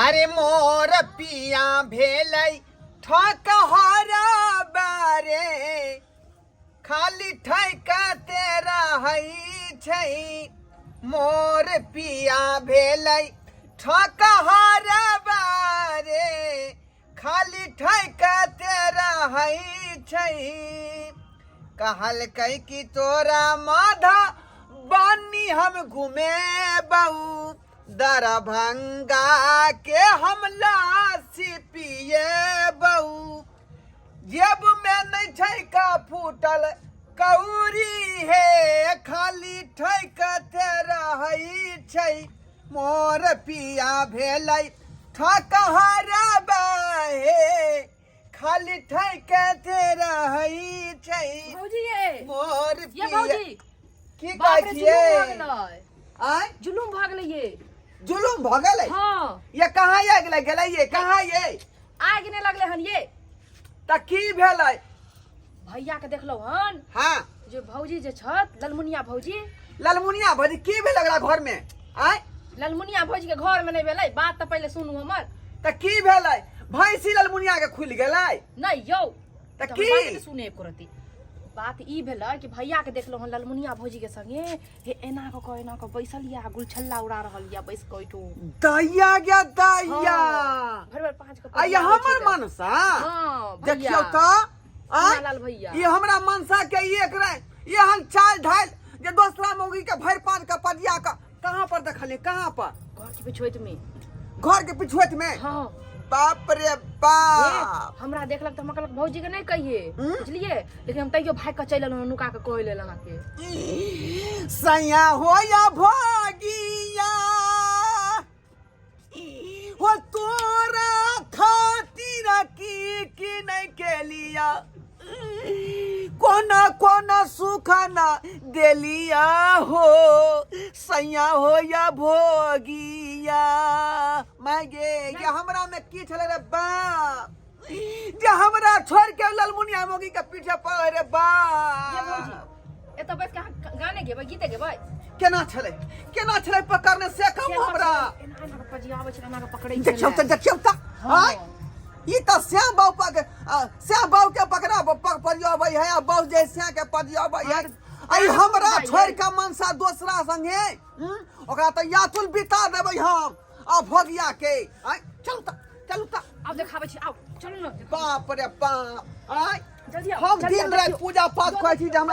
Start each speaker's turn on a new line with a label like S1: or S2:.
S1: अरे मोर पिया भेलै ठकहरा बारे, खाली ठकते रहै छै। मोर पिया भेलै ठकहरा बारे, खाली ठकते रहै छै। कहलकै कि तोरा माधा बानी हम घुमेबौ, दरभंगा के हम लासी पिएबौ। जेब में नहीं छै का फूटल कौरी हे, खाली ठकते रहै छै। मोर पिया भेलै ठकहरा हे, खाली ठकते रहै छै।
S2: भौजी ये
S1: मोर
S2: ये
S1: पिया
S2: भौजी
S1: की
S2: बाप
S1: कहै
S2: रे,
S1: छियै?
S2: जुलुम भऽ गेलै।
S1: आँय?
S2: जुलुम भऽ गेलै ये।
S1: जुलुम भऽ गेलै?
S2: हाँ।
S1: ये कहाँ ये गेलै गेलै ये कहाँ ये?
S2: आगि नहि लगलै हन ये।
S1: तऽ की भेलै?
S2: भैया के देखलहुँ हन।
S1: हाँ।
S2: जे भौजी जे छथि ललमुनिया भौजी।
S1: ललमुनिया भौजी की भेल ओकरा घर में? आँय?
S2: ललमुनिया भौजी के घर में नहि भेलै बात, तऽ पहिले सुनू हमर।
S1: तऽ की भेलै? भैंसी ललमुनिया के खुलि गेलै?
S2: नहि यौ।
S1: तऽ
S2: तऽ
S1: की?
S2: बात नहि सुने करती। बात ई भेलै कि भैया के देखलहुँ हन ललमुनिया भौजी के संगे हे एना कऽ कऽ एना कऽ बैसल या गुलछल्ला उड़ा रहल या बैस कऽ ओहिठू।
S1: दैया गे दैया।
S2: हाँ, भरि भरि पाँच के
S1: आ ये हमर मनसा।
S2: हाँ भैया।
S1: देखियौ तऽ आँय?
S2: लाल भैया।
S1: ई हमरा मनसा के ई एकरा एहन चाल ढाल जे दोसरा मौगी के भरि पाँच के पदिया के कहाँ पर देखलियै, कहाँ पर?
S2: घर के पिछोइत में।
S1: घर के पिछुएत में?
S2: हाँ।
S1: बाप रे बाप।
S2: हे, हमरा देखलक तऽ हमरा कहलक भौजी के नहि कहिए,
S1: हम्म?
S2: बुझलिए, लेकिन हम तैयो भागि कऽ चलि एलहुँ नुका कऽ कहै लेल अहाँके।
S1: सैया हो या भोगिया हो तोरा खातिर की की नहीं केलिया, कोना कोना सुख ना देलिया हो सैया हो या भोगिया। माय गे, ये हमरा में की छलै रे बाप जे हमरा छोड़ के ललमुनिया मोगी के पीछे पड़ल रे
S2: ये भौजी,
S1: बाप।
S2: एतऽ बैस के अहाँ गाने गेबै, गीते गेबै?
S1: केना छलै, केना छलै पकड़ने से कहू हमरा।
S2: एना एना कऽ पजियाबै छलै, एना कऽ पकड़ै
S1: देखियौ
S2: छलै।
S1: तऽ देखियौ तऽ।
S2: हाँ।
S1: आँय, ई तऽ श्याम बाबू पक श्याम बाबू के पकड़ा पजियाबै है आ बाबू जे श्याम के पजियाबै है। आ ई हमरा छोड़ के मनसा दोसरा संगे, ओकरा तऽ यातुल बिता देबै हम आ भोगिया के। आँय, चलू तऽ, चलू तऽ।
S2: आब देखाबै छी, आउ चलू ने।
S1: बाप रे बाप। आँय,
S2: जल्दी आउ,
S1: हम
S2: जल्दी
S1: दिन
S2: आउ,
S1: राति
S2: देखियौ।
S1: पूजा पाठ करै छी जे हमरा